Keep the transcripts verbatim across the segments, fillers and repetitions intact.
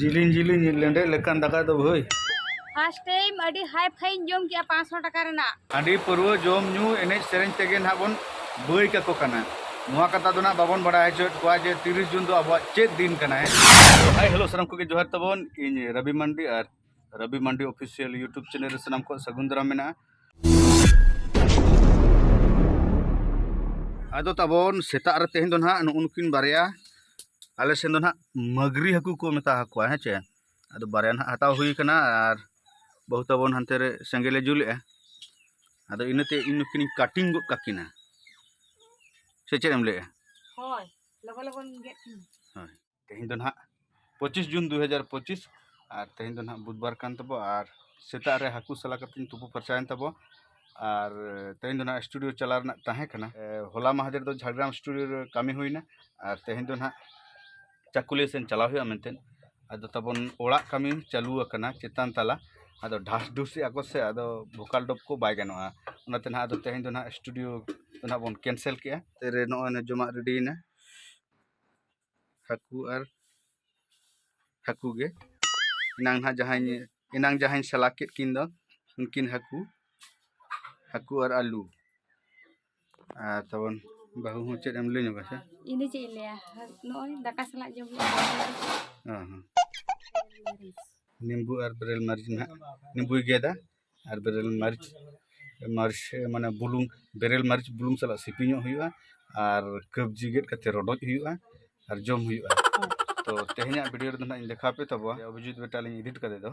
ᱡᱤᱞᱤᱧ ᱡᱤᱞᱤᱧ ᱞᱮᱸᱰᱮᱫ ᱞᱮᱠᱟᱱ ᱫᱟᱠᱟ ᱫᱚ ᱵᱷᱟᱹᱭ᱾ ᱯᱷᱟᱥᱴ ᱴᱟᱭᱤᱢ ᱟᱹᱰᱤ ᱦᱟᱭ ᱯᱷᱟᱭᱤᱧ ᱡᱚᱢ ᱠᱮᱜᱼᱟ ᱯᱟᱸᱪᱥᱚ ᱴᱟᱠᱟ ᱨᱮᱱᱟᱜ᱾ ᱦᱟᱺᱰᱤ, ᱯᱟᱹᱨᱣᱟᱹ, ᱡᱚᱢ ᱧᱩ, ᱮᱱᱮᱡ ᱥᱮᱨᱮᱧ ᱛᱮᱜᱮ ᱱᱟᱦᱟᱜ ᱵᱚᱱ ᱵᱟᱹᱭ ᱠᱟᱠᱚ ᱠᱟᱱᱟ᱾ ᱱᱚᱣᱟ ᱠᱟᱛᱷᱟ ᱫᱚ ᱱᱟᱦᱟᱜ ᱵᱟᱵᱚᱱ ᱵᱟᱲᱟᱭ ᱦᱚᱪᱚᱭᱮᱫ ᱠᱚᱣᱟ ᱡᱮ ᱛᱤᱨᱤᱥ ᱡᱩᱱ ᱫᱚ ᱟᱵᱚᱣᱟᱜ ᱪᱮᱫ ᱫᱤᱱ ᱠᱟᱱᱟ᱾ ᱦᱟᱭ, ᱦᱮᱞᱳ, ᱥᱟᱱᱟᱢ ᱠᱚᱜᱮ ᱡᱚᱦᱟᱨ ᱛᱟᱵᱚᱱ᱾ ᱤᱧ ᱨᱚᱵᱤ ᱢᱟᱱᱰᱤ ᱟᱨ ᱨᱚᱵᱤ ᱢᱟᱱᱰᱤ ᱚᱯᱷᱤᱥᱤᱭᱟᱞ YouTube ᱪᱮᱱᱮᱞ ᱨᱮ ᱥᱟᱱᱟᱢ ᱠᱚᱣᱟᱜ ᱥᱟᱹᱜᱩᱱ ᱫᱟᱨᱟᱢ ᱢᱮᱱᱟᱜᱼᱟ᱾ ᱟᱫᱚ ᱛᱟᱵᱚᱱ ᱥᱮᱛᱟᱜ ᱨᱮ ᱛᱮᱦᱮᱧ ᱫᱚ ᱱᱟᱦᱟᱜ ᱱᱩᱜᱼᱩ ᱱᱩᱠᱤᱱ ᱵᱟᱨᱭᱟ, ᱟᱞᱮ ᱥᱮᱱ ᱫᱚ ᱱᱟᱦᱟᱜ ᱢᱟᱹᱜᱽᱨᱤ ᱦᱟᱹᱠᱩ ᱠᱚ ᱢᱮᱛᱟ ᱦᱟᱠᱚᱣᱟ, ᱦᱮᱸ ᱪᱮ? ᱟᱫᱚ ᱵᱟᱨᱭᱟ ᱱᱟᱦᱟᱜ ᱦᱟᱛᱟᱣ ᱦᱩᱭ ᱠᱟᱱᱟ ᱟᱨ ᱵᱟᱹᱦᱩ ᱛᱟᱵᱚᱱ ᱦᱟᱱᱛᱮ ᱨᱮ ᱥᱮᱸᱜᱮᱞᱮ ᱡᱩᱞᱮᱜᱼᱟ᱾ ᱟᱫᱚ ᱤᱱᱟᱹᱛᱮ ᱤᱧ ᱱᱩᱠᱤᱱᱤᱧ ᱠᱟᱴᱤᱝ ᱜᱚᱫ ᱠᱟᱠᱤᱱᱟ᱾ ᱥᱮ ᱪᱮᱫ ᱮᱢ ᱞᱟᱹᱭᱮᱜᱼᱟ? ᱦᱳᱭ, ᱞᱚᱜᱚᱱ ᱞᱚᱜᱚᱱ ᱜᱮᱫ ᱠᱤᱱ᱾ ᱦᱳᱭ, ᱛᱮᱦᱮᱧ ᱫᱚ ᱱᱟᱦᱟᱜ ᱯᱚᱸᱪᱤᱥ ᱡᱩᱱ ᱫᱩ ᱦᱟᱡᱟᱨ ᱯᱚᱸᱪᱤᱥ, ᱟᱨ ᱛᱮᱦᱮᱧ ᱫᱚ ᱱᱟᱦᱟᱜ ᱵᱩᱫᱷᱵᱟᱨ ᱠᱟᱱ ᱛᱟᱵᱚ, ᱟᱨ ᱥᱮᱛᱟᱜ ᱨᱮ ᱦᱟᱹᱠᱩ ᱥᱟᱞᱟ ᱠᱟᱛᱮᱧ ᱛᱩᱯᱩ ᱯᱷᱟᱨᱪᱟᱭᱮᱱ ᱛᱟᱵᱚ᱾ ᱟᱨ ᱛᱮᱦᱮᱧ ᱫᱚ ᱱᱟᱦᱟᱜ ᱥᱴᱩᱰᱤᱭᱳ ᱪᱟᱞᱟᱣ ᱨᱮᱱᱟᱜ ᱛᱟᱦᱮᱸ ᱠᱟᱱᱟ᱾ ᱮ, ᱦᱚᱞᱟ ᱢᱟᱦᱫᱮᱨ ᱫᱚ ᱡᱷᱟᱲᱜᱨᱟᱢ ᱥᱴᱩᱰᱤᱭᱳ ᱨᱮ ᱠᱟᱹᱢᱤ ᱦᱩᱭᱱᱟ, ᱟᱨ ᱛᱮᱦᱮᱧ ᱫᱚ ᱱᱟᱦᱟᱜ ᱪᱟᱠᱩᱞᱤᱭᱟᱹ ᱥᱮᱱ ᱪᱟᱞᱟᱣ ᱦᱩᱭᱩᱜᱼᱟ ᱢᱮᱱᱛᱮ᱾ ᱟᱫᱚ ᱛᱟᱵᱚᱱ ᱚᱲᱟᱜ ᱠᱟᱹᱢᱤ ᱪᱟᱹᱞᱩ ᱟᱠᱟᱱᱟ ᱪᱮᱛᱟᱱ ᱛᱟᱞᱟ, ᱟᱫᱚ ᱰᱷᱟᱥ ᱰᱷᱩᱥ ᱮᱫ ᱟᱠᱚ ᱥᱮ, ᱟᱫᱚ ᱵᱷᱳᱠᱟᱞ ᱰᱚᱯ ᱠᱚ ᱵᱟᱭ ᱜᱟᱱᱚᱜᱼᱟ᱾ ᱚᱱᱟᱛᱮ ᱱᱟᱦᱟᱜ ᱟᱫᱚ ᱛᱮᱦᱮᱧ ᱫᱚ ᱱᱟᱦᱟᱜ ᱥᱴᱩᱰᱤᱭᱳ ᱫᱚ ᱱᱟᱦᱟᱜ ᱵᱚᱱ ᱠᱮᱱᱥᱮᱞ ᱠᱮᱜᱼᱟ᱾ ᱛᱮᱨᱮ ᱱᱚᱜᱼᱚᱭ ᱱᱟ ᱡᱚᱢᱟᱜ ᱨᱮᱰᱤᱭᱮᱱᱟ, ᱦᱟᱹᱠᱩ ᱟᱨ ᱦᱟᱹᱠᱩ ᱜᱮ᱾ ᱮᱱᱟᱝ ᱱᱟᱦᱟᱜ ᱡᱟᱦᱟᱸᱧ, ᱮᱱᱟᱝ ᱡᱟᱦᱟᱸᱧ ᱥᱟᱞᱟ ᱠᱮᱫ ᱠᱤᱱ ᱫᱚ, ᱩᱱᱠᱤᱱ ᱦᱟᱹᱠᱩ, ᱦᱟᱹᱠᱩ ᱟᱨ ᱟᱹᱞᱩ᱾ ᱟᱨ ᱛᱟᱵᱚᱱ ᱵᱟᱹᱦᱩ ᱦᱚᱸ ᱪᱮᱫ ᱮᱢ ᱞᱟᱹᱭ ᱧᱚᱜᱟ ᱥᱮ? ᱤᱧ ᱫᱚ ᱪᱮᱫ ᱤᱧ ᱞᱟᱹᱭᱟ, ᱱᱚᱜᱼᱚᱭ ᱫᱟᱠᱟ ᱥᱟᱞᱟᱜ ᱡᱚᱢ ᱦᱩᱭᱩᱜᱼᱟ᱾ ᱦᱚᱸ, ᱦᱚᱸ᱾ ᱱᱤᱢᱵᱩ ᱟᱨ ᱵᱮᱨᱮᱞ ᱢᱟᱹᱨᱤᱪ ᱱᱟᱦᱟᱜ, ᱱᱤᱢᱵᱩᱭ ᱜᱮᱫᱟ ᱟᱨ ᱵᱮᱨᱮᱞ ᱢᱟᱹᱨᱤᱪ, ᱢᱟᱹᱨᱤᱪ ᱢᱟᱱᱮ ᱵᱩᱞᱩᱝ, ᱵᱮᱨᱮᱞ ᱢᱟᱹᱨᱤᱪ ᱵᱩᱞᱩᱝ ᱥᱟᱞᱟᱜ ᱥᱤᱯᱤ ᱧᱚᱜ ᱦᱩᱭᱩᱜᱼᱟ ᱟᱨ ᱠᱟᱹᱵᱽᱡᱤ ᱜᱮᱫ ᱠᱟᱛᱮ ᱨᱚᱰᱚᱡ ᱦᱩᱭᱩᱜᱼᱟ ᱟᱨ ᱡᱚᱢ ᱦᱩᱭᱩᱜᱼᱟ᱾ ᱛᱚ ᱛᱮᱦᱮᱧᱟᱜ ᱵᱷᱤᱰᱤᱭᱳ ᱨᱮᱫᱚ ᱱᱟᱦᱟᱜ ᱤᱧ ᱫᱮᱠᱷᱟᱣ ᱟᱯᱮ ᱛᱟᱵᱚᱣᱟ ᱚᱵᱷᱤᱡᱤᱛ ᱵᱮᱴᱟ ᱞᱤᱧ ᱮᱰᱤᱴ ᱠᱟᱛᱮ ᱫᱚ᱾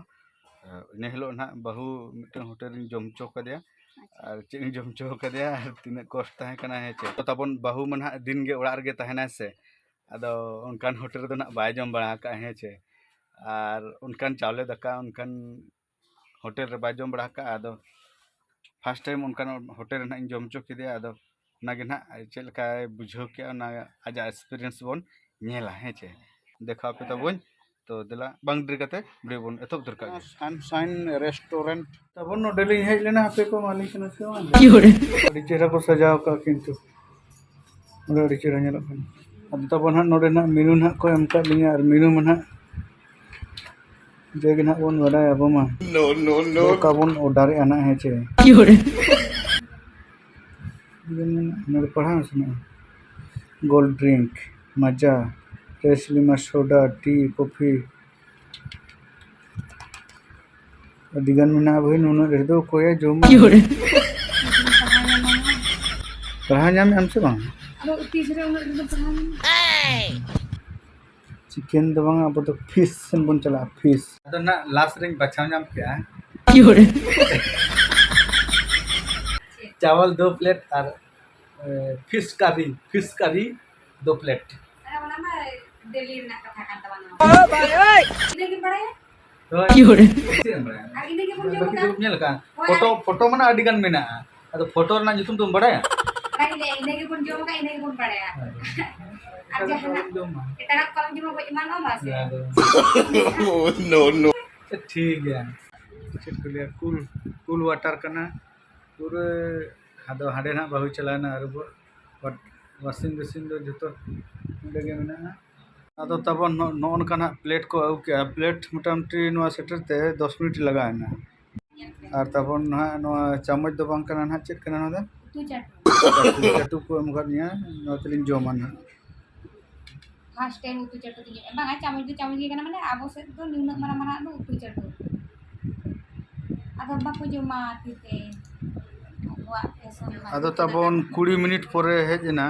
ᱤᱱᱟᱹ ᱦᱤᱞᱳᱜ ᱱᱟᱦᱟᱜ ᱵᱟᱹᱦᱩ ᱢᱤᱫᱴᱟᱝ ᱦᱳᱴᱮᱞ ᱨᱤᱧ ᱡᱚᱢ ᱦᱚᱪᱚ ᱠᱟᱫᱮᱭᱟ᱾ ᱟᱨ ᱪᱮᱫ ᱤᱧ ᱡᱚᱢ ᱦᱚᱪᱚ ᱠᱟᱫᱮᱭᱟ ᱟᱨ ᱛᱤᱱᱟᱹᱜ ᱠᱚᱥᱴ ᱛᱟᱦᱮᱸ ᱠᱟᱱᱟ, ᱦᱮᱸ ᱪᱮ? ᱛᱟᱵᱚᱱ ᱵᱟᱹᱦᱩ ᱢᱟ ᱱᱟᱦᱟᱜ ᱫᱤᱱ ᱜᱮ ᱚᱲᱟᱜ ᱨᱮᱜᱮ ᱛᱟᱦᱮᱱᱟᱭ ᱥᱮ, ᱟᱫᱚ ᱚᱱᱠᱟᱱ ᱦᱳᱴᱮᱞ ᱨᱮᱫᱚ ᱱᱟᱦᱟᱜ ᱵᱟᱭ ᱡᱚᱢ ᱵᱟᱲᱟ ᱟᱠᱟᱫᱼᱟ, ᱦᱮᱸ ᱪᱮ? ᱟᱨ ᱚᱱᱠᱟᱱ ᱪᱟᱣᱞᱮ ᱫᱟᱠᱟ ᱚᱱᱠᱟᱱ ᱦᱳᱴᱮᱞ ᱨᱮ ᱵᱟᱭ ᱡᱚᱢ ᱵᱟᱲᱟ ᱟᱠᱟᱫᱼᱟ᱾ ᱟᱫᱚ ᱯᱷᱟᱥᱴ ᱴᱟᱭᱤᱢ ᱚᱱᱠᱟᱱ ᱦᱳᱴᱮᱞ ᱨᱮ ᱱᱟᱦᱟᱜ ᱤᱧ ᱡᱚᱢ ᱦᱚᱪᱚ ᱠᱮᱫᱮᱭᱟ᱾ ᱟᱫᱚ ᱚᱱᱟᱜᱮ ᱱᱟᱦᱟᱜ ᱪᱮᱫ ᱞᱮᱠᱟᱭ ᱵᱩᱡᱷᱟᱹᱣ ᱠᱮᱜᱼᱟ, ᱚᱱᱟ ᱟᱡᱟᱜ ᱮᱠᱥᱯᱤᱨᱤᱭᱮᱱᱥ ᱵᱚᱱ ᱧᱮᱞᱟ, ᱦᱮᱸ ᱪᱮ? ᱫᱮᱠᱷᱟᱣ ᱯᱮ ᱛᱟᱵᱚᱱ᱾ ᱛᱚ ᱫᱮᱞᱟ, ᱵᱟᱝ ᱰᱮᱨᱤ ᱠᱟᱛᱮ ᱵᱷᱤᱰᱤᱭᱳ ᱵᱚᱱ ᱮᱛᱚᱦᱚᱵ ᱩᱛᱟᱹᱨ ᱠᱟᱜ ᱜᱮ᱾ Sunshine Restaurant᱾ ᱛᱟᱵᱚᱱ ᱱᱚᱰᱮ ᱞᱤᱧ ᱦᱮᱡ ᱞᱮᱱᱟ, ᱦᱟᱯᱮ ᱠᱚ ᱮᱢᱟᱞᱤᱧ ᱠᱟᱱᱟ ᱥᱮ ᱵᱟᱝ? ᱟᱹᱰᱤ ᱪᱮᱦᱨᱟ ᱠᱚ ᱥᱟᱡᱟᱣ ᱠᱟᱜᱼᱟ ᱠᱤᱱᱛᱩ᱾ ᱱᱚᱰᱮ ᱟᱹᱰᱤ ᱪᱮᱦᱨᱟ ᱧᱮᱞᱚᱜ ᱠᱟᱱᱟ᱾ ᱟᱫᱚ ᱛᱟᱵᱚᱱ ᱦᱟᱸᱜ ᱱᱚᱰᱮ ᱱᱟᱜ ᱢᱮᱱᱩ ᱱᱟᱜ ᱠᱚ ᱮᱢ ᱠᱟᱜ ᱞᱤᱧᱟ, ᱟᱨ ᱢᱮᱱᱩ ᱢᱟ ᱱᱟᱜ ᱡᱮ ᱜᱮ ᱱᱟᱦᱟᱜ ᱵᱚᱱ ᱵᱟᱰᱟᱭᱟ ᱟᱵᱚ ᱢᱟ᱾ No, no, no. ᱚᱠᱟ ᱵᱚᱱ ᱚᱰᱟᱨᱮᱜᱼᱟ ᱱᱟᱦᱟᱜ, ᱦᱮᱸ ᱪᱮ? ᱡᱮᱢᱚᱱ ᱱᱚᱰᱮ ᱯᱟᱲᱦᱟᱣ ᱥᱟᱱᱟᱜᱼᱟ᱾ Gold drink, Maaza, fresh lime, soda, tea, coffee. ᱟᱹᱰᱤ ᱜᱟᱱ ᱢᱮᱱᱟᱜᱼᱟ ᱵᱷᱟᱹᱭ, ᱱᱩᱱᱟᱹᱜ ᱰᱷᱮᱨ ᱫᱚ ᱚᱠᱚᱭᱮ ᱡᱚᱢᱟ? ᱯᱟᱲᱦᱟᱣ ᱧᱟᱢᱮᱫ ᱟᱢ ᱥᱮ ᱵᱟᱝ? ᱟᱫᱚ ᱛᱤᱥ ᱨᱮ ᱩᱱᱟᱹᱜ ᱰᱷᱮᱨ ᱫᱚ ᱯᱟᱲᱦᱟᱣ ᱧᱟᱢᱟ? ᱪᱤᱠᱮᱱ ᱫᱚ ᱵᱟᱝ, ᱟᱵᱚ ᱫᱚ ᱯᱷᱤᱥ ᱥᱮᱱ ᱵᱚᱱ ᱪᱟᱞᱟᱜᱼᱟ, ᱯᱷᱤᱥ᱾ ᱟᱫᱚ ᱱᱟᱜ ᱞᱟᱥ ᱨᱮᱧ ᱵᱟᱪᱷᱟᱣ ᱧᱟᱢ ᱠᱮᱜᱼᱟ᱾ ᱪᱟᱣᱟᱞ ᱫᱳ ᱯᱞᱮᱴ ᱟᱨ, ᱮ, ᱯᱷᱤᱥ ᱠᱟᱨᱤ, ᱯᱷᱤᱥ ᱠᱟᱨᱤ ᱫᱳ ᱯᱞᱮᱴ᱾ ᱟᱨ ᱚᱱᱟ ᱢᱟ ᱰᱮᱞᱤ ᱨᱮᱱᱟᱜ ᱠᱟᱛᱷᱟ ᱠᱟᱱ ᱛᱟᱵᱚᱱᱟ᱾ ᱤᱱᱟᱹ ᱜᱮᱢ ᱵᱟᱲᱟᱭᱟ? ᱦᱳᱭ᱾ ᱪᱮᱫ ᱮᱢ ᱵᱟᱲᱟᱭᱟ? ᱟᱨ ᱤᱱᱟᱹ ᱜᱮᱵᱚᱱ ᱡᱚᱢ ᱵᱟᱹᱠᱤ ᱟᱠᱟᱫ᱾ ᱫᱚ ᱧᱮᱞ ᱟᱠᱟᱫ᱾ ᱦᱳᱭ᱾ ᱯᱷᱳᱴᱳ, ᱯᱷᱳᱴᱳ ᱢᱟᱱᱮ ᱟᱹᱰᱤ ᱜᱟᱱ ᱢᱮᱱᱟᱜᱼᱟ᱾ ᱟᱫᱚ ᱯᱷᱳᱴᱳ ᱨᱮᱱᱟᱜ ᱧᱩᱛᱩᱢ ᱫᱚᱢ ᱵᱟᱲᱟᱭᱟ? ᱚᱱᱟ ᱜᱤᱧ ᱞᱟᱹᱭᱟ, ᱤᱱᱟᱹ ᱜᱮᱵᱚᱱ ᱡᱚᱢ ᱟᱠᱟᱫ, ᱤᱱᱟᱹ ᱜᱮᱵᱚᱱ ᱵᱟᱲᱟᱭᱟ᱾ ᱦᱳᱭ᱾ ᱟᱨ ᱮᱴᱟᱜᱟᱜ ᱡᱟᱦᱟᱱᱟᱜ ᱠᱚ ᱡᱚᱢᱟ? ᱮᱴᱟᱜᱟᱜ ᱠᱚ ᱟᱞᱚᱢ ᱡᱚᱢᱟ, ᱜᱚᱡ ᱮᱢᱟᱱᱚᱜ ᱟᱢ ᱥᱮ? ᱦᱳᱭ, ᱟᱫᱚ ᱴᱷᱤᱠ ᱜᱮᱭᱟ᱾ ᱪᱮᱫ ᱠᱚ ᱞᱟᱹᱭᱟ, ᱠᱩᱞ, ᱠᱩᱞ ᱣᱟᱴᱟᱨ ᱠᱟᱱᱟ᱾ ᱯᱩᱨᱟᱹ ᱟᱫᱚ ᱦᱟᱸᱰᱮ ᱱᱟᱦᱟᱜ ᱵᱟᱹᱦᱩᱭ ᱪᱟᱞᱟᱣᱮᱱᱟ ᱟᱹᱨᱩᱵᱚᱜ᱾ ᱣᱟᱥᱤᱝ ᱢᱮᱥᱤᱱ ᱫᱚ ᱡᱚᱛᱚ ᱱᱚᱸᱰᱮ ᱜᱮ ᱢᱮᱱᱟᱜᱼᱟ᱾ ᱟᱫᱚ ᱛᱟᱵᱚᱱ ᱱᱚ-, ᱱᱚᱜᱼᱚ ᱱᱚᱝᱠᱟ ᱱᱟᱦᱟᱜ ᱯᱞᱮᱴ ᱠᱚ ᱟᱹᱜᱩ ᱠᱮᱜᱼᱟ᱾ ᱯᱞᱮᱴ ᱢᱚᱴᱟᱢᱩᱴᱤ ᱱᱚᱣᱟ ᱥᱮᱴᱮᱨ ᱛᱮ ᱫᱚᱥ ᱢᱤᱱᱤᱴ ᱞᱟᱜᱟᱣᱮᱱᱟ᱾ ᱟᱨ ᱛᱟᱵᱚᱱ ᱱᱟᱦᱟᱜ ᱱᱚᱣᱟ ᱪᱟᱢᱚᱪ ᱫᱚ ᱵᱟᱝ ᱠᱟᱱᱟ ᱱᱟᱦᱟᱜ, ᱪᱮᱫ ᱠᱟᱱᱟ ᱱᱚᱣᱟ ᱫᱚ? ᱩᱛᱩ ᱪᱟᱹᱴᱩ᱾ ᱪᱟᱹᱴᱩ, ᱪᱟᱹᱴᱩ ᱠᱚ ᱮᱢ ᱟᱠᱟᱫ ᱞᱤᱧᱟ, ᱱᱚᱣᱟ ᱛᱮᱞᱤᱧ ᱡᱚᱢᱟ ᱱᱟᱦᱟᱜ᱾ ᱯᱷᱟᱥᱴ ᱴᱟᱭᱤᱢ ᱩᱛᱩ ᱪᱟᱹᱴᱩ ᱫᱚᱧ ᱡᱚᱢᱮᱫᱼᱟ᱾ ᱵᱟᱝᱟ, ᱪᱟᱢᱚᱪ ᱫᱚ ᱪᱟᱢᱚᱪ ᱜᱮ ᱠᱟᱱᱟ, ᱢᱟᱱᱮ ᱟᱵᱚ ᱥᱮᱫ ᱫᱚ ᱱᱩᱱᱟᱹᱜ ᱢᱟᱨᱟᱝ ᱢᱟᱨᱟᱝ ᱫᱚ ᱩᱛᱩ ᱪᱟᱹᱴᱩ᱾ ᱟᱫᱚ ᱵᱟᱠᱚ ᱡᱚᱢᱟ ᱛᱤ ᱛᱮ᱾ ᱟᱵᱚᱣᱟᱜ ᱯᱷᱮᱥᱚᱱ ᱢᱟ ᱟᱫᱚ ᱛᱤ ᱛᱮ ᱛᱟᱵᱚᱱ ᱫᱟᱠᱟ᱾ ᱠᱩᱲᱤ ᱢᱤᱱᱤᱴ ᱯᱚᱨᱮ ᱦᱮᱡ ᱮᱱᱟ᱾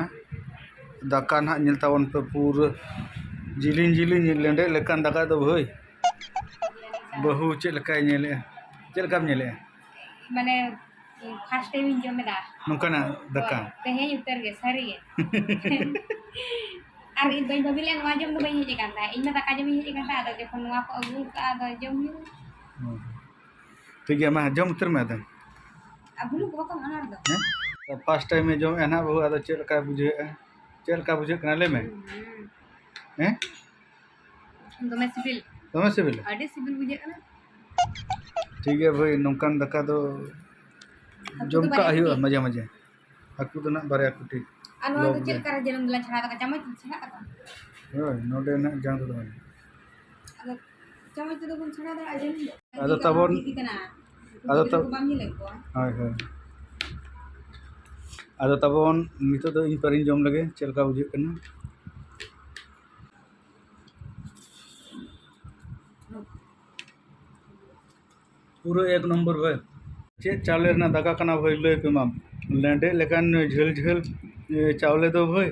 ᱫᱟᱠᱟ ᱱᱟᱦᱟᱜ ᱧᱮᱞ ᱛᱟᱵᱚᱱ ᱯᱮ, ᱯᱩᱨᱟᱹ ᱡᱤᱞᱤᱧ ᱡᱤᱞᱤᱧ ᱞᱮᱸᱰᱮᱫ ᱞᱮᱠᱟᱱ ᱫᱟᱠᱟ ᱫᱚ ᱵᱷᱟᱹᱭ᱾ ᱵᱟᱹᱦᱩ ᱪᱮᱫ ᱞᱮᱠᱟᱭ ᱧᱮᱞᱮᱜᱼᱟ? ᱪᱮᱫ ᱞᱮᱠᱟᱢ ᱧᱮᱞᱮᱜᱼᱟ? ᱢᱟᱱᱮ, ᱯᱷᱟᱥᱴ ᱴᱟᱭᱤᱢ ᱤᱧ ᱡᱚᱢ ᱮᱫᱟ᱾ ᱱᱚᱝᱠᱟᱱᱟᱜ ᱫᱟᱠᱟ? ᱦᱳᱭ, ᱛᱮᱦᱮᱧ ᱩᱛᱟᱹᱨ ᱜᱮ, ᱥᱟᱹᱨᱤ ᱜᱮ᱾ ᱟᱨ ᱤᱧ ᱵᱟᱹᱧ ᱵᱷᱟᱵᱤ ᱞᱮᱫᱼᱟ, ᱱᱚᱣᱟ ᱡᱚᱢ ᱫᱚ ᱵᱟᱹᱧ ᱦᱮᱡ ᱟᱠᱟᱱ ᱛᱟᱦᱮᱸᱫ᱾ ᱤᱧ ᱢᱟ ᱫᱟᱠᱟ ᱡᱚᱢ ᱤᱧ ᱦᱮᱡ ᱟᱠᱟᱱ ᱛᱟᱦᱮᱸᱫ, ᱟᱫᱚ ᱡᱚᱠᱷᱚᱱ ᱱᱚᱣᱟ ᱠᱚ ᱟᱹᱜᱩ ᱠᱟᱜᱼᱟ, ᱟᱫᱚ ᱡᱚᱢ ᱦᱩᱭᱩᱜᱼᱟ᱾ ᱦᱩᱸ᱾ ᱴᱷᱤᱠ ᱜᱮᱭᱟ, ᱢᱟ ᱡᱚᱢ ᱩᱛᱟᱹᱨ ᱢᱮ ᱟᱫᱚ᱾ ᱟᱨ ᱵᱩᱞᱩᱝ ᱠᱚ ᱵᱟᱠᱚ ᱮᱢᱟ ᱚᱱᱟ ᱨᱮᱫᱚ? ᱦᱮᱸ? ᱯᱷᱟᱥᱴ ᱴᱟᱭᱤᱢ ᱮ ᱡᱚᱢᱮᱫᱼᱟ ᱱᱟᱦᱟᱜ ᱵᱟᱹᱦᱩ, ᱟᱫᱚ ᱪᱮᱫ ᱞᱮᱠᱟ ᱵᱩᱡᱷᱟᱹᱣᱮᱫᱼᱟ? ᱪᱮᱫ ᱞᱮᱠᱟ ᱵᱩᱡᱷᱟᱹᱜ ᱠᱟᱱᱟ, ᱞᱟᱹᱭ ᱢᱮ? ᱦᱩᱸ᱾ ᱦᱮᱸ? ᱫᱚᱢᱮ ᱥᱤᱵᱤᱞ᱾ ᱫᱚᱢᱮ ᱥᱤᱵᱤᱞᱟ? ᱟᱹᱰᱤ ᱥᱤᱵᱤᱞ ᱵᱩᱡᱷᱟᱹᱜ ᱠᱟᱱᱟ᱾ ᱴᱷᱤᱠ ᱜᱮᱭᱟ ᱵᱷᱟᱹᱭ, ᱱᱚᱝᱠᱟᱱ ᱫᱟᱠᱟ ᱫᱚ ᱦᱟᱹᱠᱩ ᱡᱚᱢ ᱫᱚ ᱠᱟᱜ ᱵᱟᱨᱭᱟ ᱦᱩᱭᱩᱜᱼᱟ ᱠᱩᱴᱤ᱾ ᱢᱟᱡᱷᱮ ᱢᱟᱡᱷᱮ᱾ ᱦᱟᱹᱠᱩ ᱫᱚ ᱱᱟᱜ ᱵᱟᱨᱭᱟ ᱠᱩᱴᱤ᱾ ᱟᱨ ᱱᱚᱣᱟ ᱫᱚ ᱞᱚᱜ ᱪᱮᱫ ᱜᱮ᱾ ᱞᱮᱠᱟ ᱨᱮ ᱡᱟᱹᱱᱩᱢ ᱫᱚᱞᱟᱝ ᱪᱷᱟᱲᱟᱣ ᱠᱟᱫᱟ? ᱪᱟᱢᱚᱪ ᱛᱮ ᱪᱷᱟᱲᱟᱣ ᱠᱟᱫᱟ? ᱦᱳᱭ, ᱱᱚᱰᱮ ᱱᱟᱜ ᱡᱟᱝ ᱫᱚ ᱫᱚᱦᱚᱭ ᱢᱮ᱾ ᱟᱫᱚ ᱪᱟᱢᱚᱪ ᱛᱮᱫᱚ ᱵᱚᱱ ᱪᱷᱟᱲᱟᱣ ᱫᱟᱲᱮᱭᱟᱜᱼᱟ, ᱡᱟᱹᱱᱤᱡ᱾ ᱟᱫᱚ ᱛᱟᱵᱚᱱ ᱜᱤᱫᱽᱨᱟᱹ ᱠᱚ ᱵᱟᱢ ᱧᱮᱞᱮᱫ ᱠᱚᱣᱟ᱾ ᱦᱳᱭ, ᱦᱳᱭ᱾ ᱟᱫᱚ ᱛᱟᱵᱚᱱ ᱱᱤᱛᱚᱜ ᱫᱚ ᱤᱧ ᱯᱟᱨᱤᱧ ᱡᱚᱢ ᱞᱮᱜᱮ, ᱪᱮᱫ ᱞᱮᱠᱟ ᱵᱩᱡᱷᱟᱹᱜ ᱠᱟᱱᱟ᱾ ᱯᱩᱨᱟᱹ ᱮᱠ ᱱᱚᱢᱵᱚᱨ ᱵᱷᱟᱹᱭ᱾ ᱪᱮᱫ ᱪᱟᱣᱞᱮ ᱨᱮᱱᱟᱜ ᱫᱟᱠᱟ ᱠᱟᱱᱟ ᱵᱷᱟᱹᱭ, ᱞᱟᱹᱭ ᱯᱮ ᱢᱟ᱾ ᱞᱮᱸᱰᱮᱫ ᱞᱮᱠᱟᱱ ᱡᱷᱟᱹᱞ ᱡᱷᱟᱹᱞ, ᱮ, ᱪᱟᱣᱞᱮ ᱫᱚ ᱵᱷᱟᱹᱭ᱾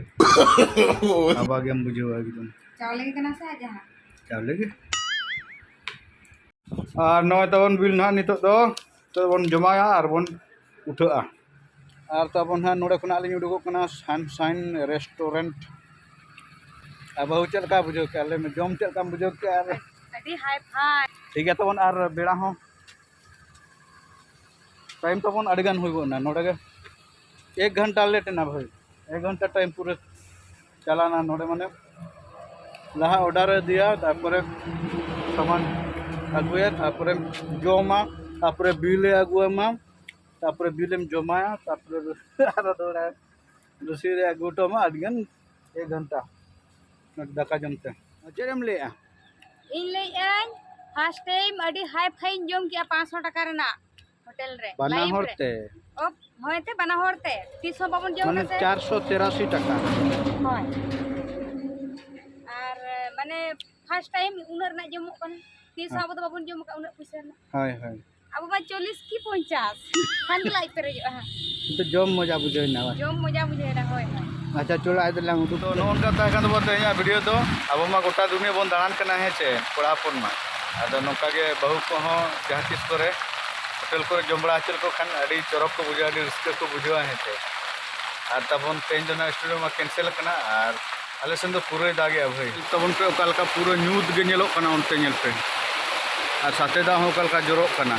ᱟᱵᱟ ᱜᱮᱢ ᱵᱩᱡᱷᱟᱹᱣᱟ ᱮᱠᱫᱚᱢ᱾ ᱪᱟᱣᱞᱮ ᱜᱮ ᱠᱟᱱᱟ ᱥᱮ ᱟᱡᱟᱜ? ᱪᱟᱣᱞᱮ ᱜᱮ᱾ ᱟᱨ ᱱᱚᱜᱼᱚᱭ ᱛᱟᱵᱚᱱ ᱵᱤᱞ ᱱᱟᱦᱟᱜ ᱱᱤᱛᱚᱜ ᱫᱚ, ᱱᱤᱛᱚᱜ ᱵᱚᱱ ᱡᱚᱢᱟᱭᱟ ᱟᱨ ᱵᱚᱱ ᱩᱴᱷᱟᱹᱜᱼᱟ᱾ ᱟᱨ ᱛᱟᱵᱚᱱ ᱦᱟᱸᱜ ᱱᱚᱰᱮ ᱠᱷᱚᱱᱟᱜ ᱞᱤᱧ ᱩᱰᱩᱠᱚᱜ ᱠᱟᱱᱟ Sunshine Restaurant᱾ ᱟᱨ ᱵᱟᱹᱦᱩ, ᱪᱮᱫ ᱞᱮᱠᱟ ᱵᱩᱡᱷᱟᱹᱣ ᱠᱮᱜᱼᱟ? ᱞᱟᱹᱭ ᱢᱮ, ᱡᱚᱢ ᱪᱮᱫ ᱞᱮᱠᱟᱢ ᱵᱩᱡᱷᱟᱹᱣ ᱠᱮᱜᱼᱟ? ᱟᱨ ᱟᱹᱰᱤ high-fi᱾ ᱴᱷᱤᱠ ᱜᱮᱭᱟ ᱛᱟᱵᱚᱱ, ᱟᱨ ᱵᱮᱲᱟ ᱦᱚᱸ time ᱛᱟᱵᱚᱱ ᱟᱹᱰᱤ ᱜᱟᱱ ᱦᱩᱭ ᱜᱚᱫ ᱮᱱᱟ᱾ ᱱᱚᱰᱮ ᱜᱮ ᱮᱠ ᱜᱷᱚᱱᱴᱟ late ᱮᱱᱟ ᱵᱷᱟᱹᱭ, ᱮᱠ ᱜᱷᱚᱱᱴᱟ time ᱯᱩᱨᱟᱹ ᱪᱟᱞᱟᱣᱱᱟ᱾ ᱱᱚᱰᱮ ᱢᱟᱱᱮ ᱞᱟᱦᱟ order ᱮ ᱤᱫᱤᱭᱟ, ᱛᱟᱨᱯᱚᱨᱮ ᱥᱟᱢᱟᱱ ᱟᱹᱜᱩᱭᱟ, ᱛᱟᱨᱯᱚᱨᱮ ᱡᱚᱢᱟ, ᱛᱟᱨᱯᱚᱨᱮ bill ᱮ ᱟᱹᱜᱩ ᱟᱢᱟ, ᱛᱟᱨᱯᱚᱨᱮ bill ᱮᱢ ᱡᱚᱢᱟᱭᱟ, ᱛᱟᱨᱯᱚᱨᱮ ᱟᱨᱚ ᱫᱚᱦᱲᱟ receipt ᱨᱮ ᱟᱹᱜᱩ ᱦᱚᱴᱚ ᱟᱢᱟ᱾ ᱟᱹᱰᱤ ᱜᱟᱱ ᱮᱠ ᱜᱷᱚᱱᱴᱟ ᱫᱟᱠᱟ ᱡᱚᱢ ᱛᱮ᱾ ᱪᱮᱫ ᱮᱢ ᱞᱟᱹᱭᱮᱜᱼᱟ? ᱤᱧ ᱞᱟᱹᱭᱮᱜᱼᱟᱹᱧ, first time ᱟᱹᱰᱤ high-fi ᱤᱧ ᱡᱚᱢ ᱠᱮᱜᱼᱟ ᱯᱟᱸᱪᱥᱚ ᱴᱟᱠᱟ ᱨᱮᱱᱟᱜ᱾ Hotel ᱨᱮ, ᱵᱟᱱᱟ ᱞᱟᱭᱤᱵᱷ ᱦᱚᱲ ᱨᱮ᱾ ᱛᱮ? ᱚ, ᱦᱳᱭ ᱛᱮ, ᱵᱟᱱᱟ ᱦᱚᱲ ᱛᱮ᱾ ᱛᱤᱥ ᱦᱚᱸ ᱵᱟᱵᱚᱱ ᱡᱚᱢ ᱢᱟᱱᱮ ᱠᱟᱫᱟ ᱥᱮ᱾ ᱪᱟᱨᱥᱚ ᱛᱮᱨᱟᱥᱤ ᱴᱟᱠᱟ᱾ ᱦᱳᱭ᱾ ᱟᱨ, ᱢᱟᱱᱮ, first time ᱩᱱᱟᱹᱜ ᱨᱮᱱᱟᱜ ᱡᱚᱢᱚᱜ ᱠᱟᱱᱟ᱾ ᱛᱤᱥ ᱦᱚᱸ ᱦᱮᱸ᱾ ᱟᱵᱚ ᱫᱚ ᱵᱟᱵᱚᱱ ᱡᱚᱢ ᱠᱟᱜᱼᱟ ᱩᱱᱟᱹᱜ ᱯᱩᱭᱥᱟᱹ ᱨᱮᱱᱟᱜ᱾ ᱦᱳᱭ, ᱦᱳᱭ᱾ ᱟᱵᱚ ᱢᱟ ᱪᱚᱞᱞᱤᱥ ᱠᱤ ᱯᱚᱧᱪᱟᱥ, ᱠᱷᱟᱱ ᱜᱮ ᱞᱟᱡ ᱯᱮᱨᱮᱡᱚᱜᱼᱟ ᱦᱟᱸᱜ᱾ ᱠᱤᱱᱛᱩ ᱡᱚᱢ ᱢᱚᱡᱟ ᱵᱩᱡᱷᱟᱹᱣ ᱮᱱᱟ, ᱵᱟᱝ? ᱡᱚᱢ ᱢᱚᱡᱟ ᱵᱩᱡᱷᱟᱹᱣ ᱮᱱᱟ, ᱦᱳᱭ, ᱦᱳᱭ᱾ ᱟᱪᱪᱷᱟ, ᱪᱚᱞᱚ, ᱟᱫᱚ ᱞᱟᱝ ᱩᱰᱩᱠ᱾ ᱛᱚ, ᱱᱚᱜᱼᱚ ᱱᱚᱝᱠᱟ ᱛᱟᱦᱮᱸ ᱠᱟᱱ ᱛᱟᱵᱚᱱᱟ ᱛᱮᱦᱮᱧᱟᱜ video ᱫᱚ᱾ ᱟᱵᱚ ᱢᱟ ᱜᱚᱴᱟ ᱫᱩᱱᱤᱭᱟᱹ ᱵᱚᱱ ᱫᱟᱬᱟᱱ ᱠᱟᱱᱟ, ᱦᱮᱸ ᱪᱮ, ᱠᱚᱲᱟ ᱦᱚᱯᱚᱱ ᱢᱟ᱾ ᱟᱫᱚ ᱱᱚᱝᱠᱟ ᱜᱮ ᱵᱟᱹᱦᱩ ᱠᱚᱦᱚᱸ ᱡᱟᱦᱟᱸ ᱛᱤᱥ ᱠᱚᱨᱮ hotel ᱠᱚᱨᱮ ᱡᱚᱢ ᱵᱟᱲᱟ ᱦᱚᱪᱚ ᱞᱮᱠᱚ ᱠᱷᱟᱱ ᱟᱹᱰᱤ ᱪᱚᱨᱚᱠ ᱠᱚ ᱵᱩᱡᱷᱟᱹᱣᱟ, ᱟᱹᱰᱤ ᱨᱟᱹᱥᱠᱟᱹ ᱠᱚ ᱵᱩᱡᱷᱟᱹᱣᱟ, ᱦᱮᱸ ᱪᱮ᱾ ᱟᱨ ᱛᱟᱵᱚᱱ ᱛᱮᱦᱮᱧ ᱫᱚ ᱱᱟᱜ studio ᱢᱟ cancel ᱟᱠᱟᱱᱟ, ᱟᱨ ᱟᱞᱮ ᱥᱮᱱ ᱫᱚ ᱯᱩᱨᱟᱹᱭ ᱫᱟᱜᱮᱜᱼᱟ ᱵᱷᱟᱹᱭ᱾ ᱛᱟᱵᱚᱱ ᱯᱮ ᱚᱠᱟ ᱞᱮᱠᱟ ᱯᱩᱨᱟᱹ ᱧᱩᱛ ᱜᱮ ᱧᱮᱞᱚᱜ ᱠᱟᱱᱟ, ᱚᱱᱛᱮ ᱧᱮᱞ ᱯᱮ᱾ ᱟᱨ ᱥᱟᱛᱮ ᱫᱟᱜ ᱦᱚᱸ ᱚᱠᱟ ᱞᱮᱠᱟ ᱡᱚᱨᱚᱜ ᱠᱟᱱᱟ,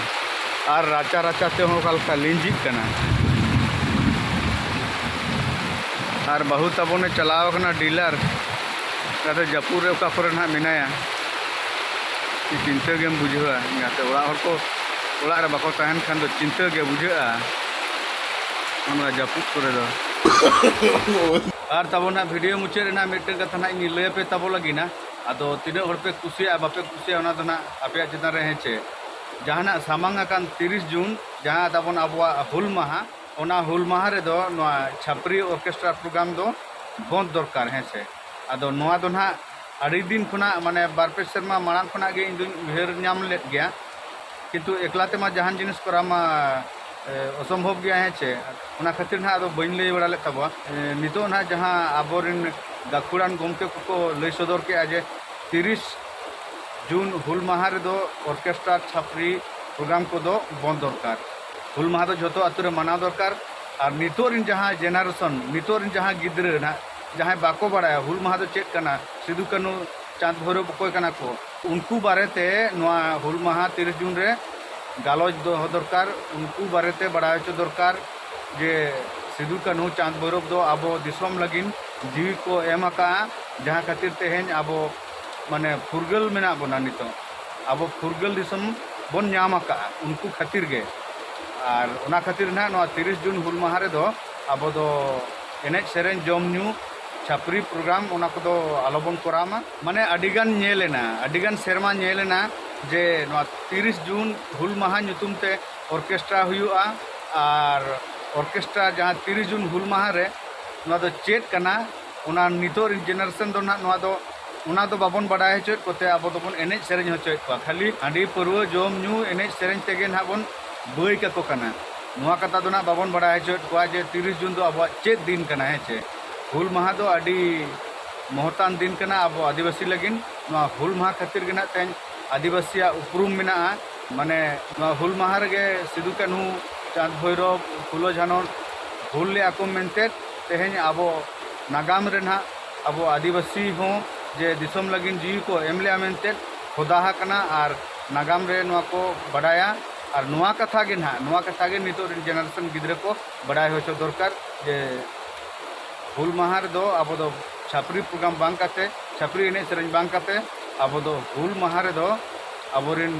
ᱟᱨ ᱨᱟᱪᱟ ᱨᱟᱪᱟ ᱛᱮᱦᱚᱸ ᱚᱠᱟ ᱞᱮᱠᱟ ᱞᱤᱸᱡᱤᱜ ᱠᱟᱱᱟ᱾ ᱟᱨ ᱵᱟᱹᱦᱩ ᱛᱟᱵᱚᱱᱮ ᱪᱟᱞᱟᱣ ᱠᱟᱱᱟ dealer᱾ ᱟᱫᱚ ᱡᱟᱹᱯᱩᱫ ᱨᱮ ᱚᱠᱟ ᱠᱚᱨᱮ ᱱᱟᱦᱟᱜ ᱢᱮᱱᱟᱭᱟ, ᱪᱤᱱᱛᱟᱹ ᱜᱮᱢ ᱵᱩᱡᱷᱟᱹᱣᱟ᱾ ᱜᱟᱛᱮ ᱚᱲᱟᱜ ᱦᱚᱲ ᱠᱚ ᱚᱲᱟᱜ ᱨᱮ ᱵᱟᱠᱚ ᱛᱟᱦᱮᱱ ᱠᱷᱟᱱ ᱫᱚ ᱪᱤᱱᱛᱟᱹ ᱜᱮ ᱵᱩᱡᱷᱟᱹᱜᱼᱟ, ᱚᱱᱟ ᱡᱟᱹᱯᱩᱫ ᱠᱚᱨᱮ ᱫᱚ᱾ ᱟᱨ ᱛᱟᱵᱚᱱ ᱱᱟᱦᱟᱜ video ᱢᱩᱪᱟᱹᱫ ᱨᱮᱱᱟᱜ ᱢᱤᱫᱴᱟᱝ ᱠᱟᱛᱷᱟ ᱱᱟᱦᱟᱜ ᱤᱧ ᱞᱟᱹᱭ ᱟᱯᱮ ᱛᱟᱵᱚ ᱞᱟᱹᱜᱤᱫ ᱱᱟ᱾ ᱟᱫᱚ ᱛᱤᱱᱟᱹᱜ ᱦᱚᱲ ᱯᱮ ᱠᱩᱥᱤᱭᱟᱜᱼᱟ ᱵᱟᱯᱮ ᱠᱩᱥᱤᱭᱟᱜᱼᱟ, ᱚᱱᱟ ᱫᱚ ᱱᱟᱦᱟᱜ ᱟᱯᱮᱭᱟᱜ ᱪᱮᱛᱟᱱ ᱨᱮ, ᱦᱮᱸ ᱪᱮ? ᱡᱟᱦᱟᱱᱟᱜ ᱥᱟᱢᱟᱝ ᱟᱠᱟᱱ ᱛᱤᱨᱤᱥ ᱡᱩᱱ, ᱡᱟᱦᱟᱸ ᱛᱟᱵᱚᱱ ᱟᱵᱚᱣᱟᱜ ᱦᱩᱞ ᱢᱟᱦᱟ, ᱚᱱᱟ ᱦᱩᱞ ᱢᱟᱦᱟ ᱨᱮᱫᱚ ᱱᱚᱣᱟ ᱪᱷᱟᱯᱨᱤ ᱚᱨᱠᱮᱥᱴᱨᱟ ᱯᱨᱳᱜᱨᱟᱢ ᱫᱚ ᱵᱚᱱᱫ ᱫᱚᱨᱠᱟᱨ, ᱦᱮᱸ ᱥᱮ? ᱟᱫᱚ ᱱᱚᱣᱟ ᱫᱚ ᱱᱟᱦᱟᱜ ᱟᱹᱰᱤ ᱫᱤᱱ ᱠᱷᱚᱱᱟᱜ, ᱢᱟᱱᱮ ᱵᱟᱨ ᱯᱮ ᱥᱮᱨᱢᱟ ᱢᱟᱲᱟᱝ ᱠᱷᱚᱱᱟᱜ ᱜᱮ ᱤᱧ ᱫᱩᱧ ᱩᱭᱦᱟᱹᱨ ᱧᱟᱢ ᱞᱮᱫ ᱜᱮᱭᱟ, ᱠᱤᱱᱛᱩ ᱮᱠᱞᱟ ᱛᱮᱢᱟ ᱡᱟᱦᱟᱱ ᱡᱤᱱᱤᱥ ᱠᱚᱨᱟᱣ ᱢᱟ, ᱮ, ᱚᱥᱚᱢᱵᱷᱚᱵ ᱜᱮᱭᱟ, ᱦᱮᱸ ᱪᱮ? ᱚᱱᱟ ᱠᱷᱟᱹᱛᱤᱨ ᱱᱟᱦᱟᱜ ᱟᱫᱚ ᱵᱟᱹᱧ ᱞᱟᱹᱭ ᱵᱟᱲᱟ ᱞᱮᱫ ᱛᱟᱵᱚᱣᱟ᱾ ᱮ, ᱱᱤᱛᱚᱜ ᱱᱟᱦᱟᱜ ᱡᱟᱦᱟᱸ ᱟᱵᱚᱨᱮᱱ ᱜᱟᱹᱠᱷᱩᱲᱟᱱ ᱜᱚᱢᱠᱮ ᱠᱚᱠᱚ ᱞᱟᱹᱭ ᱥᱚᱫᱚᱨ ᱠᱮᱜᱼᱟ ᱡᱮ ᱛᱤᱨᱤᱥ ᱡᱩᱱ ᱦᱩᱞ ᱢᱟᱦᱟ ᱨᱮᱫᱚ ᱚᱨᱠᱮᱥᱴᱨᱟ, ᱪᱷᱟᱯᱨᱤ ᱯᱨᱳᱜᱨᱟᱢ ᱠᱚᱫᱚ ᱵᱚᱱᱫ ᱫᱚᱨᱠᱟᱨ, ᱦᱩᱞ ᱢᱟᱦᱟ ᱫᱚ ᱡᱷᱚᱛᱚ ᱟᱛᱳ ᱨᱮ ᱢᱟᱱᱟᱣ ᱫᱚᱨᱠᱟᱨ᱾ ᱟᱨ ᱱᱤᱛᱚᱜ ᱨᱮᱱ ᱡᱟᱦᱟᱸ ᱡᱮᱱᱟᱨᱮᱥᱚᱱ, ᱱᱤᱛᱚᱜ ᱨᱮᱱ ᱡᱟᱦᱟᱸ ᱜᱤᱫᱽᱨᱟᱹ ᱱᱟᱦᱟᱜ, ᱡᱟᱦᱟᱸᱭ ᱵᱟᱠᱚ ᱵᱟᱲᱟᱭᱟ ᱦᱩᱞ ᱢᱟᱦᱟ ᱫᱚ ᱪᱮᱫ ᱠᱟᱱᱟ, ᱥᱤᱫᱩ ᱠᱟᱹᱱᱦᱩ ᱪᱟᱸᱫᱽ ᱵᱷᱳᱭᱨᱳᱵ ᱚᱠᱚᱭ ᱠᱟᱱᱟ ᱠᱚ, ᱩᱱᱠᱩ ᱵᱟᱨᱮᱛᱮ ᱱᱚᱣᱟ ᱦᱩᱞ ᱢᱟᱦᱟ ᱛᱤᱨᱤᱥ ᱡᱩᱱ ᱨᱮ ᱜᱟᱞᱚᱪ ᱫᱚᱦᱚ ᱫᱚᱨᱠᱟᱨ, ᱩᱱᱠᱩ ᱵᱟᱨᱮᱛᱮ ᱵᱟᱲᱟᱭ ᱦᱚᱪᱚ ᱫᱚᱨᱠᱟᱨ ᱡᱮ ᱥᱤᱫᱩ ᱠᱟᱹᱱᱦᱩ ᱪᱟᱸᱫᱽ ᱵᱷᱳᱭᱨᱳᱵ ᱫᱚ ᱟᱵᱚ ᱫᱤᱥᱚᱢ ᱞᱟᱹᱜᱤᱫ ᱡᱤᱣᱤ ᱠᱚ ᱮᱢ ᱟᱠᱟᱫᱼᱟ, ᱡᱟᱦᱟᱸ ᱠᱷᱟᱹᱛᱤᱨ ᱛᱮᱦᱮᱧ ᱟᱵᱚ ᱢᱟᱱᱮ ᱯᱷᱩᱨᱜᱟᱹᱞ ᱢᱮᱱᱟᱜ ᱵᱚᱱᱟ ᱱᱤᱛᱚᱜ, ᱟᱵᱚ ᱯᱷᱩᱨᱜᱟᱹᱞ ᱫᱤᱥᱚᱢ ᱵᱚᱱ ᱧᱟᱢ ᱟᱠᱟᱫᱼᱟ ᱩᱱᱠᱩ ᱠᱷᱟᱹᱛᱤᱨ ᱜᱮ᱾ ᱟᱨ ᱚᱱᱟ ᱠᱷᱟᱹᱛᱤᱨ ᱱᱟᱦᱟᱜ ᱱᱚᱣᱟ ᱛᱤᱨᱤᱥ ᱡᱩᱱ ᱦᱩᱞ ᱢᱟᱦᱟ ᱨᱮᱫᱚ ᱟᱵᱚ ᱫᱚ ᱮᱱᱮᱡ ᱥᱮᱨᱮᱧ, ᱡᱚᱢ ᱧᱩ, ᱪᱷᱟᱹᱯᱨᱤ ᱯᱨᱳᱜᱨᱟᱢ, ᱚᱱᱟ ᱠᱚᱫᱚ ᱟᱞᱚᱵᱚᱱ ᱠᱚᱨᱟᱣ ᱢᱟ᱾ ᱢᱟᱱᱮ ᱟᱹᱰᱤᱜᱟᱱ ᱧᱮᱞ ᱮᱱᱟ, ᱟᱹᱰᱤᱜᱟᱱ ᱥᱮᱨᱢᱟ ᱧᱮᱞ ᱮᱱᱟ ᱡᱮ ᱱᱚᱣᱟ ᱛᱤᱨᱤᱥ ᱡᱩᱱ ᱦᱩᱞ ᱢᱟᱦᱟ ᱧᱩᱛᱩᱢ ᱛᱮ ᱚᱨᱠᱮᱥᱴᱨᱟ ᱦᱩᱭᱩᱜᱼᱟ᱾ ᱟᱨ ᱚᱨᱠᱮᱥᱴᱨᱟ ᱡᱟᱦᱟᱸ ᱛᱤᱨᱤᱥ ᱡᱩᱱ ᱦᱩᱞ ᱢᱟᱦᱟ ᱨᱮ, ᱱᱚᱣᱟ ᱫᱚ ᱪᱮᱫ ᱠᱟᱱᱟ, ᱚᱱᱟ ᱱᱤᱛᱚᱜ ᱨᱮᱱ ᱡᱮᱱᱟᱨᱮᱥᱚᱱ ᱫᱚ ᱱᱟᱦᱟᱜ ᱱᱚᱣᱟ ᱫᱚ, ᱚᱱᱟ ᱫᱚ ᱵᱟᱵᱚᱱ ᱵᱟᱰᱟᱭ ᱦᱚᱪᱚᱭᱮᱫ ᱠᱚᱛᱮ ᱟᱵᱚ ᱫᱚᱵᱚᱱ ᱮᱱᱮᱡ ᱥᱮᱨᱮᱧ ᱦᱚᱪᱚᱭᱮᱫ ᱠᱚᱣᱟ, ᱠᱷᱟᱹᱞᱤ ᱦᱟᱺᱰᱤ ᱯᱟᱹᱨᱣᱟᱹ ᱡᱚᱢ ᱧᱩ ᱮᱱᱮᱡ ᱥᱮᱨᱮᱧ ᱛᱮᱜᱮ ᱱᱟᱦᱟᱜ ᱵᱚᱱ ᱵᱟᱹᱭ ᱠᱟᱠᱚ ᱠᱟᱱᱟ᱾ ᱱᱚᱣᱟ ᱠᱟᱛᱷᱟ ᱫᱚ ᱱᱟᱦᱟᱜ ᱵᱟᱵᱚᱱ ᱵᱟᱰᱟᱭ ᱦᱚᱪᱚᱭᱮᱫ ᱠᱚᱣᱟ ᱡᱮ ᱛᱤᱨᱤᱥ ᱡᱩᱱ ᱫᱚ ᱟᱵᱚᱣᱟᱜ ᱪᱮᱫ ᱫᱤᱱ ᱠᱟᱱᱟ, ᱦᱮᱸ ᱪᱮ? ᱦᱩᱞ ᱢᱟᱦᱟ ᱫᱚ ᱟᱹᱰᱤ ᱢᱚᱦᱚᱛᱟᱱ ᱫᱤᱱ ᱠᱟᱱᱟ ᱟᱵᱚ ᱟᱹᱫᱤᱵᱟᱹᱥᱤ ᱞᱟᱹᱜᱤᱫ᱾ ᱱᱚᱣᱟ ᱦᱩᱞ ᱢᱟᱦᱟ ᱠᱷᱟᱹᱛᱤᱨ ᱜᱮ ᱱᱟᱦᱟᱜ ᱛᱮᱦᱮᱧ ᱟᱹᱫᱤᱵᱟᱹᱥᱤᱭᱟᱜ ᱩᱯᱨᱩᱢ ᱢᱮᱱᱟᱜᱼᱟ᱾ ᱢᱟᱱᱮ ᱱᱚᱣᱟ ᱦᱩᱞ ᱢᱟᱦᱟ ᱨᱮᱜᱮ ᱥᱤᱫᱩ ᱠᱟᱹᱱᱦᱩ, ᱪᱟᱸᱫᱽ ᱵᱷᱳᱭᱨᱳᱵ, ᱯᱷᱩᱞᱳ ᱡᱷᱟᱱᱚ ᱦᱩᱞ ᱞᱮᱫᱼᱟ ᱠᱚ ᱢᱮᱱᱛᱮ ᱛᱮᱦᱮᱧ ᱟᱵᱚ ᱱᱟᱜᱟᱢ ᱨᱮ ᱱᱟᱦᱟᱜ ᱟᱵᱚ ᱟᱹᱫᱤᱵᱟᱹᱥᱤ ᱦᱚᱸ ᱡᱮ ᱫᱤᱥᱚᱢ ᱞᱟᱹᱜᱤᱫ ᱡᱤᱣᱤ ᱠᱚ ᱮᱢ ᱞᱮᱫᱼᱟ ᱢᱮᱱᱛᱮ ᱠᱷᱚᱫᱟ ᱟᱠᱟᱱᱟ ᱟᱨ ᱱᱟᱜᱟᱢ ᱨᱮ ᱱᱚᱣᱟ ᱠᱚ ᱵᱟᱰᱟᱭᱟ᱾ ᱟᱨ ᱱᱚᱣᱟ ᱠᱟᱛᱷᱟ ᱜᱮ ᱱᱟᱦᱟᱜ, ᱱᱚᱣᱟ ᱠᱟᱛᱷᱟ ᱜᱮ ᱱᱤᱛᱚᱜ ᱨᱮᱱ ᱡᱮᱱᱟᱨᱮᱥᱚᱱ ᱜᱤᱫᱽᱨᱟᱹ ᱠᱚ ᱵᱟᱰᱟᱭ ᱦᱚᱪᱚ ᱫᱚᱨᱠᱟᱨ ᱡᱮ ᱦᱩᱞ ᱢᱟᱦᱟ ᱨᱮᱫᱚ ᱟᱵᱚ ᱫᱚ ᱪᱷᱟᱹᱯᱨᱤ ᱯᱨᱳᱜᱨᱟᱢ ᱵᱟᱝ ᱠᱟᱛᱮ, ᱪᱷᱟᱹᱯᱨᱤ ᱮᱱᱮᱡ ᱥᱮᱨᱮᱧ ᱵᱟᱝ ᱠᱟᱛᱮ, ᱟᱵᱚ ᱫᱚ ᱦᱩᱞ ᱢᱟᱦᱟ ᱨᱮᱫᱚ ᱟᱵᱚᱨᱮᱱ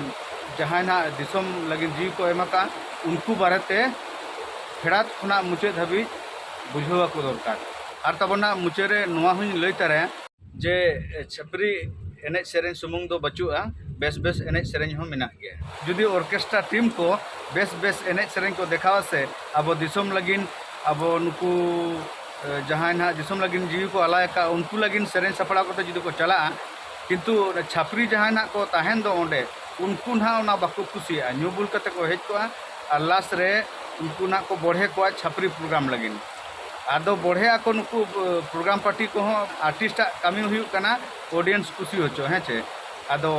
ᱡᱟᱦᱟᱸᱭ ᱱᱟᱦᱟᱜ ᱫᱤᱥᱚᱢ ᱞᱟᱹᱜᱤᱫ ᱡᱤᱣᱤ ᱠᱚ ᱮᱢ ᱟᱠᱟᱫ, ᱩᱱᱠᱩ ᱵᱟᱨᱮᱛᱮ ᱯᱷᱮᱰᱟᱛ ᱠᱷᱚᱱᱟᱜ ᱢᱩᱪᱟᱹᱫ ᱫᱷᱟᱹᱵᱤᱡ ᱵᱩᱡᱷᱟᱹᱣ ᱟᱠᱚ ᱫᱚᱨᱠᱟᱨ᱾ ᱟᱨ ᱛᱟᱵᱚᱱ ᱱᱟᱦᱟᱜ ᱢᱩᱪᱟᱹᱫ ᱨᱮ ᱱᱚᱣᱟ ᱦᱚᱸᱧ ᱞᱟᱹᱭ ᱛᱟᱨᱟᱭᱟ, ᱡᱮ ᱪᱷᱟᱹᱯᱨᱤ ᱮᱱᱮᱡ ᱥᱮᱨᱮᱧ ᱥᱩᱢᱩᱝ ᱫᱚ ᱵᱟᱹᱪᱩᱜᱼᱟ, ᱵᱮᱥ ᱵᱮᱥ ᱮᱱᱮᱡ ᱥᱮᱨᱮᱧ ᱦᱚᱸ ᱢᱮᱱᱟᱜ ᱜᱮᱭᱟ᱾ ᱡᱩᱫᱤ ᱚᱨᱠᱮᱥᱴᱨᱟ ᱴᱤᱢ ᱠᱚ ᱵᱮᱥ ᱵᱮᱥ ᱮᱱᱮᱡ ᱥᱮᱨᱮᱧ ᱠᱚ ᱫᱮᱠᱷᱟᱣᱟ ᱥᱮ, ᱟᱵᱚ ᱫᱤᱥᱚᱢ ᱞᱟᱹᱜᱤᱫ, ᱟᱵᱚ ᱱᱩᱠᱩ ᱡᱟᱦᱟᱸᱭ ᱱᱟᱦᱟᱜ ᱫᱤᱥᱚᱢ ᱞᱟᱹᱜᱤᱫ ᱡᱤᱣᱤ ᱠᱚ ᱟᱞᱟᱭ ᱟᱠᱟᱫ, ᱩᱱᱠᱩ ᱞᱟᱹᱜᱤᱫ ᱥᱮᱨᱮᱧ ᱥᱟᱯᱲᱟᱣ ᱠᱟᱛᱮ ᱡᱩᱫᱤ ᱠᱚ ᱪᱟᱞᱟᱜᱼᱟ, ᱠᱤᱱᱛᱩ ᱪᱷᱟᱹᱯᱨᱤ ᱡᱟᱦᱟᱸᱭ ᱱᱟᱦᱟᱜ ᱠᱚ ᱛᱟᱦᱮᱱ ᱫᱚ ᱚᱸᱰᱮ, ᱩᱱᱠᱩ ᱱᱟᱦᱟᱜ ᱚᱱᱟ ᱵᱟᱠᱚ ᱠᱩᱥᱤᱭᱟᱜᱼᱟ᱾ ᱧᱩ ᱵᱩᱞ ᱠᱟᱛᱮ ᱠᱚ ᱦᱮᱡ ᱠᱚᱜᱼᱟ ᱟᱨ ᱞᱟᱥ ᱨᱮ ᱩᱱᱠᱩ ᱱᱟᱦᱟᱜ ᱠᱚ ᱵᱚᱲᱦᱮ ᱠᱚᱣᱟ ᱪᱷᱟᱹᱯᱨᱤ ᱯᱨᱳᱜᱨᱟᱢ ᱞᱟᱹᱜᱤᱫ᱾ ᱟᱫᱚ ᱵᱚᱲᱦᱮ ᱟᱠᱚ ᱱᱩᱠᱩ ᱯᱨᱳᱜᱨᱟᱢ ᱯᱟᱨᱴᱤ ᱠᱚᱦᱚᱸ, ᱟᱨᱴᱤᱥᱴ ᱟᱜ ᱠᱟᱹᱢᱤ ᱦᱩᱭᱩᱜ ᱠᱟᱱᱟ ᱚᱰᱤᱭᱮᱱᱥ ᱠᱩᱥᱤ ᱦᱚᱪᱚ, ᱦᱮᱸ ᱪᱮ? ᱟᱫᱚ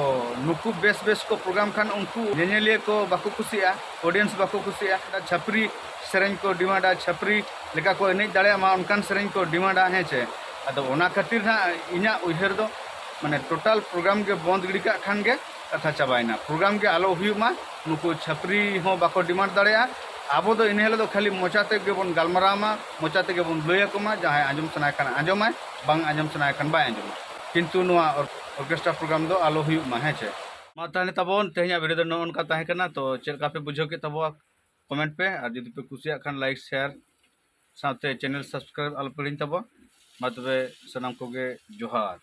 ᱱᱩᱠᱩ ᱵᱮᱥ ᱵᱮᱥ ᱠᱚ ᱯᱨᱳᱜᱨᱟᱢ ᱠᱷᱟᱱ ᱩᱱᱠᱩ ᱧᱮᱧᱮᱞᱤᱭᱟᱹ ᱠᱚ ᱵᱟᱠᱚ ᱠᱩᱥᱤᱭᱟᱜᱼᱟ, ᱚᱰᱤᱭᱮᱱᱥ ᱵᱟᱠᱚ ᱠᱩᱥᱤᱭᱟᱜᱼᱟ᱾ ᱪᱷᱟᱹᱯᱨᱤ ᱥᱮᱨᱮᱧ ᱠᱚ ᱰᱤᱢᱟᱱᱰᱟ, ᱪᱷᱟᱹᱯᱨᱤ ᱞᱮᱠᱟ ᱠᱚ ᱮᱱᱮᱡ ᱫᱟᱲᱮᱭᱟᱜ ᱢᱟ, ᱚᱱᱠᱟᱱ ᱥᱮᱨᱮᱧ ᱠᱚ ᱰᱤᱢᱟᱱᱰᱟ, ᱦᱮᱸ ᱪᱮ? ᱟᱫᱚ ᱚᱱᱟ ᱠᱷᱟᱹᱛᱤᱨ ᱱᱟᱜ ᱤᱧᱟᱹᱜ ᱩᱭᱦᱟᱹᱨ ᱫᱚ, ᱢᱟᱱᱮ, ᱴᱳᱴᱟᱞ ᱯᱨᱳᱜᱨᱟᱢ ᱜᱮ ᱵᱚᱱᱫ ᱜᱤᱰᱤ ᱠᱟᱜ ᱠᱷᱟᱱ ᱜᱮ ᱠᱟᱛᱷᱟ ᱪᱟᱵᱟᱭᱮᱱᱟ᱾ ᱯᱨᱳᱜᱨᱟᱢ ᱜᱮ ᱟᱞᱚ ᱦᱩᱭᱩᱜ ᱢᱟ, ᱱᱩᱠᱩ ᱪᱷᱟᱹᱯᱨᱤ ᱦᱚᱸ ᱵᱟᱠᱚ ᱰᱤᱢᱟᱱᱰ ᱫᱟᱲᱮᱭᱟᱜᱼᱟ᱾ ᱟᱵᱚ ᱫᱚ ᱤᱱᱟᱹ ᱦᱤᱞᱳᱜ ᱫᱚ ᱠᱷᱟᱹᱞᱤ ᱢᱚᱪᱟ ᱛᱮᱜᱮ ᱵᱚᱱ ᱜᱟᱞᱢᱟᱨᱟᱣ ᱢᱟ, ᱢᱚᱪᱟ ᱛᱮᱜᱮ ᱵᱚᱱ ᱞᱟᱹᱭ ᱟᱠᱚ ᱢᱟ, ᱡᱟᱦᱟᱸᱭ ᱟᱸᱡᱚᱢ ᱥᱟᱱᱟᱭ ᱠᱷᱟᱱ ᱟᱸᱡᱚᱢᱟᱭ, ᱵᱟᱝ ᱟᱸᱡᱚᱢ ᱥᱟᱱᱟᱭ ᱠᱷᱟᱱ ᱵᱟᱭ ᱟᱸᱡᱚᱢᱟ᱾ ᱠᱤᱱᱛᱩ ᱱᱚᱣᱟ ᱚᱨ-, ᱚᱨᱠᱮᱥᱴᱨᱟ ᱯᱨᱳᱜᱨᱟᱢ ᱫᱚ ᱟᱞᱚ ᱦᱩᱭᱩᱜ ᱢᱟ, ᱦᱮᱸ ᱪᱮ? ᱢᱟ ᱛᱟᱦᱞᱮ ᱛᱟᱵᱚᱱ, ᱛᱮᱦᱮᱧᱟᱜ ᱵᱷᱤᱰᱤᱭᱳ ᱫᱚ ᱱᱚᱜᱼᱚ ᱱᱚᱝᱠᱟ ᱛᱟᱦᱮᱸ ᱠᱟᱱᱟ᱾ ᱛᱚ ᱪᱮᱫ ᱞᱮᱠᱟ ᱯᱮ ᱵᱩᱡᱷᱟᱹᱣ ᱠᱮᱫ ᱛᱟᱵᱚᱣᱟ, ᱠᱚᱢᱮᱱᱴ ᱯᱮ, ᱟᱨ ᱡᱩᱫᱤ ᱯᱮ ᱠᱩᱥᱤᱭᱟᱜ ᱠᱷᱟᱱ ᱞᱟᱭᱤᱠ, ᱥᱮᱭᱟᱨ, ᱥᱟᱶᱛᱮ ᱪᱮᱱᱮᱞ ᱥᱟᱵᱥᱠᱨᱟᱭᱤᱵ ᱟᱞᱚ ᱯᱮ ᱦᱤᱲᱤᱧ ᱛᱟᱵᱚᱣᱟ᱾ ᱢᱟ ᱛᱚᱵᱮ ᱥᱟᱱᱟᱢ ᱠᱚᱜᱮ ᱡᱚᱦᱟᱨ᱾